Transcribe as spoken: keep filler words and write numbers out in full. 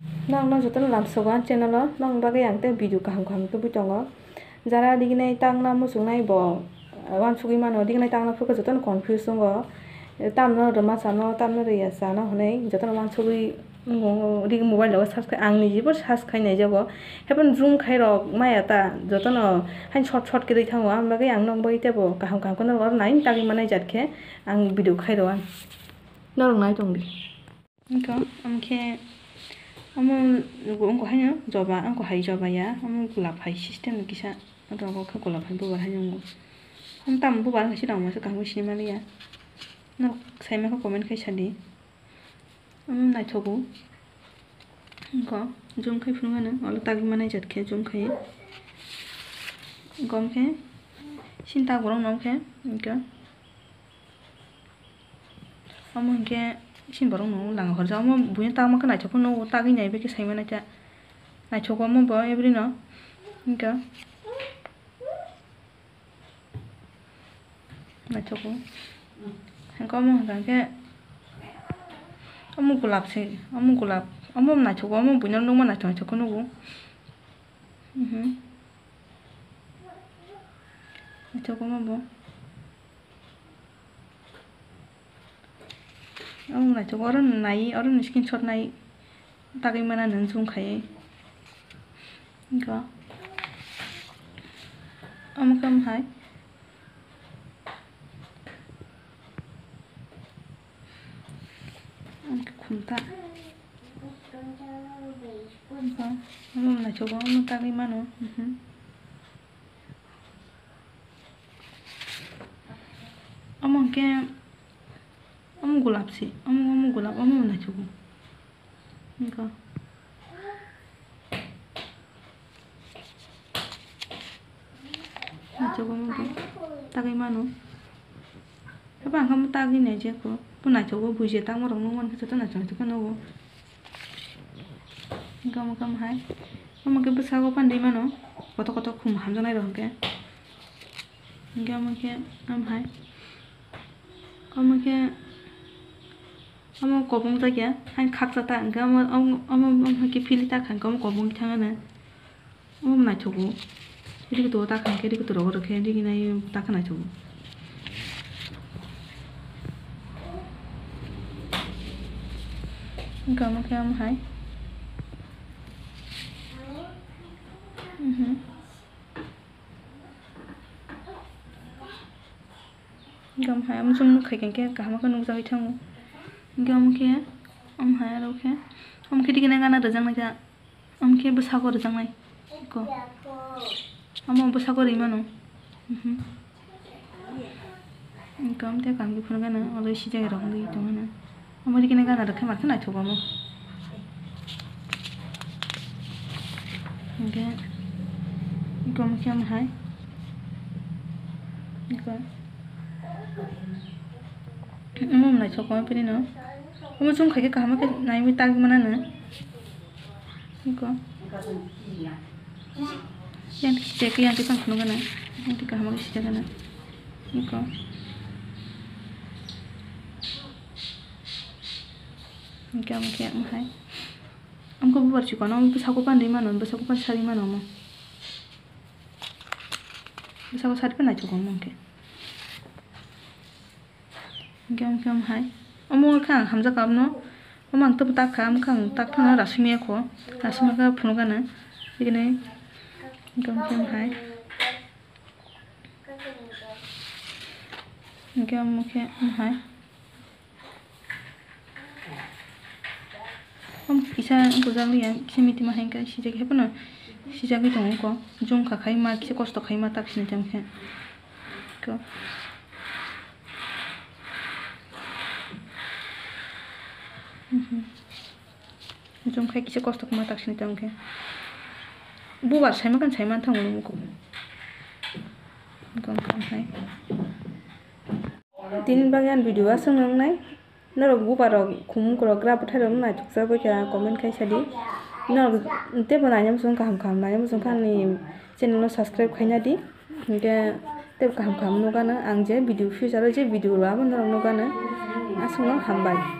Nokno jotono lamsogo ani channel o, nokni bagwi ang tei video kaham kaham tubui tongo. Jara diginai tangna muchungnai bo, uansugui mano, diginai tangna phurkhe jotono confuse wngo. Tamno rwma chano, tamno rwya chano hwnwi jotono uansugui wngo, digi mobile rogo search khai, ang nijibo search khai naijago. Haikhe zoom khai rok maya ta, jotono haino short short khe rwi thango, aboni bagwi ang nokni bagwi teibo kaham kaham khe norok oro nai tagwi manai jat khe ang video khai rw ang. Norok nai tong di. Wngkha, omo khe, omo wngkha haino joba, wngkha hai joba ya, omo golap hai system ni kisa, oro khe golap hai bubar hai nw wngo. Omo tamo bubar wngkha sida omo se kaham khe sini maliya. Norok sai mankha comment khai sadi. Omo naithogo. Wngkha, zoom khai phunukha nw, olo tagwi manai jat khe zoom khai. Wngkha omo khe, sini tak borok no omo khe, wngkha. Omo hinkhe sini borok no langa horjak. Omo buino tangma khe naithok khe nugo, tagwi nai bai khe sai manaikhe. Naithogo omo bo every no. Hinkhe naithogo. Hinkhe omo hinkhe omo golap se, omo golap. Omo naithogo, omo buino nukma naithok naithok khe nugo. Mhm. Naithogo omo bo. Omo naithogo, oro nai, oro ni screenshot nai tagwi mana nw zoom khai. Wngkha omo khe omo hai. Omo khe khumta. Wngkha omo naithogo, omo tagwi mano. Mhm. Omo hinkhe, omo golap se, omo, omo golap, omo naithogo. Wngkha. Naithogo omo bo, tagwi mano. Habai ang khe omo tagwi naijak kho. Bo naithogo, buji tangma rok nukmankhe joto naithok naithok khe nugo. Hinkhe omo khe omo hai. Omo khe bwskango phan rwi mano. Kotor kotor khum hamjaknai rok hinkhe. Hinkhe omo khe omo hai. Omo khe omo kobong jak ya. Haino khaksa ta hinkhe omo, omo, omo, omo hai khe philwi ta kha hinkhe omo kobong thangano. Omo naithogo. Rikto ta kha khe rikto rogo rwkhe riginai ta khe naithogo. Wngkha omo khe omo hai. Mhm. Wngkha omo hai omo chwng nukha khe kaham khe nukjagwi thango. Wngkha omo khe omo hai aro khe omo khe riginai gana rwjaknai ta. Omo khe bwsako rwjaknai. Eko. Omo bwsako rwi mano. Mhm. Eko, omo tei kaham khe phunuk gana, olo sijak rok wngwi tongmano. Omo rikini gana rok khe mar khe naithok omo. Hinkhe, eko omo khe omo hai. Eko. Omo naithok omo pini no. Omo chwng khai khe kaham khe naiwi tagwi manano. Eko. Yang sijak yang tei tang phunuk gana. Yang tei kaham khe sijak gana. Eko. Hinkhe omo khe omo hai. Omo khe bubar chikon, omo bwsako phan rwi mano, bwsako phan sarwi mano omo. Bwsako sarwi phan naithok omo hinkhe. Hinkhe omo khe omo hai. Omo khe ang hamjakha abono. Omo ang teibo tak kha, omo khe ang tak phano rasui maya kho. Rasui maya khe phunuk gana. Bini hinkhe omo khe omo hai. Hinkhe omo khe omo hai. Omo kisa wngkha jak liya, kisa mitima hai wngkha, sijak hai phano sijagwi tongo wngkha. Jung kha khai ma, kisa kosto khai ma, tak sini tamo khe. Ko. Mhm. Jung khai kisa kosto khai ma, tak sini tamo khe. Bubar sai ma khe sai ma thango nung ko. Ko, ko hai. Tini bagwi ani video o aswk nwngnai. Norok bubar rok khumung rok gra bwthai rok no naithok jak bai kha comment khai sadi. Norok teibo naina muchung kaham kaham naina muchung kha ani channel no subscribe khaina di. Hinkhe teibo kaham kaham nukgano ang je video future o je video rwabo norok nukgano. Aswk no hambai.